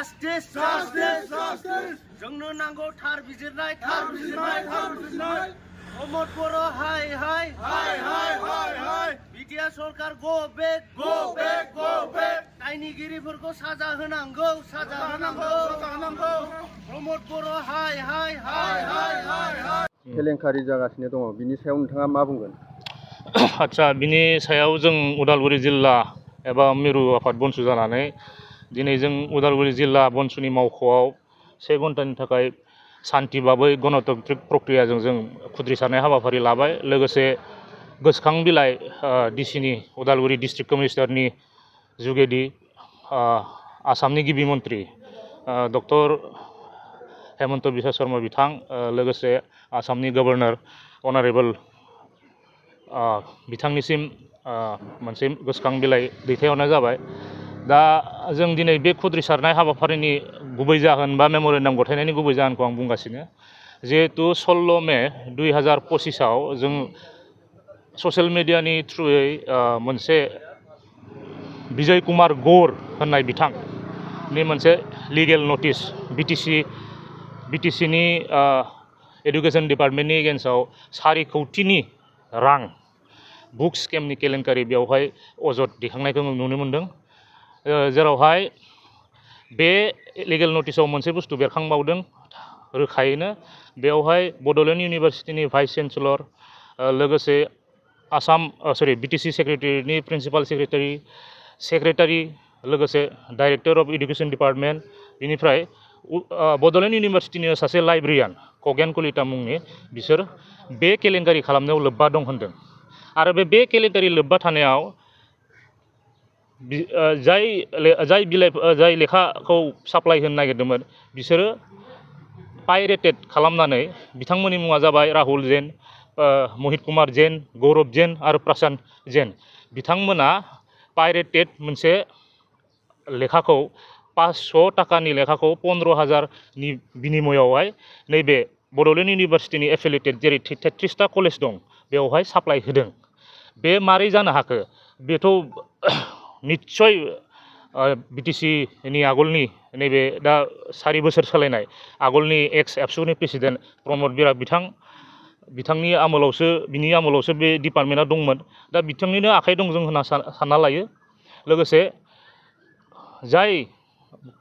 justice जोंनो नांगौ थार बिजिरनाय प्रमोद बर' हाय बिटिआर सरकार go back दायनिगिरिफोरखौ साजा होनांगौ प्रमोद बर' हाय केलेंकारि जागासिनो दङ बिनि सायाव नोंथाङा मा बुंगोन? आच्छा बिनि सायाव जों उदालगुरि जिल्ला एबा मिरु आफाद बनसु जानानै दिनै जों उदालगुरि जिल्ला बनसुनि मावख'आव 1 घन्टानि थाखाय शान्ति भाबै गणतान्त्रिक प्रक्रियाजों जों खुद्रिसारनाय हाबाफारि लाबाय लोगोसे गोसोखां बिलाइ डिसिनि उदालगुरि डिस्ट्रिक्ट कमिशनारनि जुगेदि आसामनि गिबि मन्त्रि डक्टर हेमन्त बिश्व शर्मा बिथां लोगोसे आसामनि गभर्नर अनारेबल बिथांनिसिम मोनसे गोसोखां बिलाइ दैथायहरनाय जाबाय। दा जों दिनै बे खुद्रिसारनाय हाबाफारिनि गुबै जाहोन बा मेम'रेन्डाम गथायनायनि गुबै जाहोनखौ आं बुंगासिनो जिहेतु 16 मे 2025 आव जों ससियेल मिडियानि थ्रुयै मोनसे बिजय कुमार गौर होननाय बिथांनि मोनसे लिगेल नटिस बिटिसिनि एडुकेशन डिपार्टमेन्टनि एगेन्स्टआव 4 कौटिनि रां बुक स्केमनि केलेंकारि बेवहाय अजद दैखांनायखौ जों नुनो मोन्दों जेरावहाय बे लिगेल नटिसआव मोनसे बुस्थु बेरखांबावदों रोखायैनो बेवहाय बड'लेण्ड इउनिभार्सिटिनि भाइस चेन्सेलर लोगोसे बिटिसि सेक्रेटारिनि प्रिन्सिपाल सेक्रेटारि लोगोसे डाइरेक्टर अफ एडुकेशन डिपार्टमेन्ट बिनिफ्राय बड'लेण्ड इउनिभार्सिटिनि सासे लाइब्रेरियान खगेन कलिता मुंनि बिसोर बे केलेंकारि खालामनायाव लोब्बा दं होनदों आरो बे केलेंकारि लोब्बा थानायाव जाय लेखाखौ साप्लाय होनो नागिरदोंमोन बिसोरो पाइरेटेड खालामनानै बिथांमोननि मुङा जाबाय राहुल जैन मोहित कुमार जैन गौरव जैन आरो प्रशांत जैन बिथांमोना पाइरेटेड मोनसे लेखाखौ 500 टाकानि लेखाखौ 15,000 नि बिनिमयावहाय नैबे बड'लेण्ड इउनिभार्सिटिनि एफिलिएटेड जेरै 33टा कलेज दं बेवहाय साप्लाय होदों बे मारै जानो हाखो बेथ' निस्सय बिटिसिनि आगोलनि नैबे दा 4 बोसोर सोलायनाय आगोलनि एक्स एबसुनि प्रेसिडेन्ट प्रमोद बिराग बिथांनि आमोलावसो बे डिपार्टमेन्टआ दंमोन दा बिथांनिनो आखाइ दं जों होनना सानना लायो लोगोसे जाय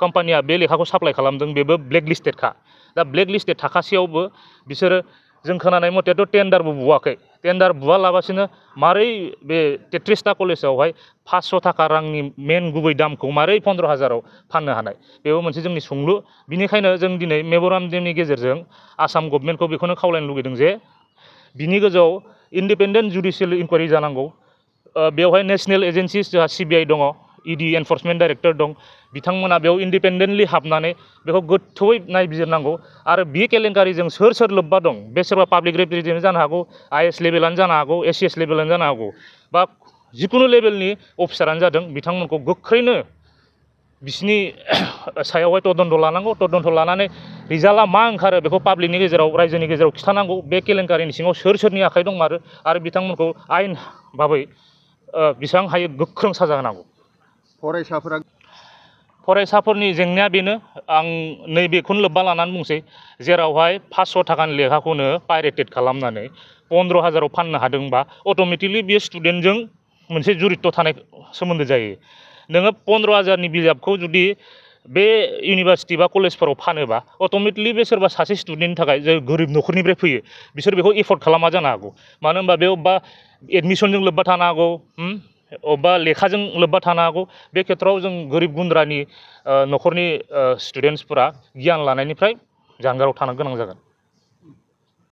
कम्पानिया बे लेखाखौ साप्लाय खालामदों बेबो ब्लेक लिस्टेडखा दा ब्लेक लिस्टेड थाखासेयावबो बिसोरो जों खोनानाय मथेथ' टेन्डारबो बुवाखै टेन्डार बुवालाबासिनो मारै बे 33टा कलेजावहाय 500 टाका रांनि मेन गुबै दामखौ मारै 15,000 आव फाननो हानाय बेबो मोनसे जोंनि सोंलु बिनिखायनो जों दिनै मेम'रेन्डामनि गेजेरजों आसाम गभर्नमेन्टखौ बेखौनो खावलायनो लुगैदों जे बिनि गोजौआव इन्डिपेन्डेन्ट जुडिशियेल इनकुवारि जानांगौ बेवहाय नेशनेल एजेन्सिस जोंहा CBI दङ ED एनफर्समेन्ट डाइरेक्टर दं बिथांमोना बेयाव इन्डिपेन्डेन्टलि हाबनानै बेखौ गोथौयै नायबिजिरनांगौ आरो बे केलेंकारिजों सोर लोब्बा दं बे सोरबा पाब्लिक रिप्रेजेन्टेटिभ जानो हागौ IAS लेभेलानो जानो हागौ ACS लेभेलानो जानो हागौ बा जिकुनु लेभेलनि अफिसारानो जादों बिथांमोनखौ गोख्रैनो बिसिनि सायावहाय तदन्त लानांगौ तदन्त लानानै रिजाल्टआ मा ओंखारो बेखौ पाब्लिकनि गेजेराव रायजोनि गेजेराव खिथानांगौ बे केलेंकारिनि सिङाव सोरनि आखाइ दं आरो बिथांमोनखौ आयेन भाबै बेसेबां हायो गोख्रों साजा होनांगौ। फरायसाफोरनि जेंनाया बेनो आं नैबेखौनो लोब्बा लानानै बुंसै जेरावहाय 500 टाकानि लेखाखौनो पाइरेटेड खालामनानै 15,000 आव फाननो हादोंबा अट'मेटिकलि बे स्टुडेन्टजों मोनसे जुरित्त थानाय सोमोन्दो जायो नोङो 15,000 नि बिजाबखौ जुदि बे इउनिभार्सिटि बा कलेजफोराव फानोबा अट'मेटिकलि बे सोरबा सासे स्टुडेन्टनि थाखाय जे गोरिब न'खरनिफ्राय फैयो बिसोर बेखौ एफर्ड खालामा जानो हागौ मानो होनबा बे अबेबा एडमिसनजों लोब्बा थानो हागौ अबेबा लेखाजों लोब्बा थानो हागौ बे खेत्रआव जों गोरिब गुन्द्रानि न'खरनि स्टुडेन्टसफोरा गियान लानायनिफ्राय जानगाराव थानो गोनां जागोन।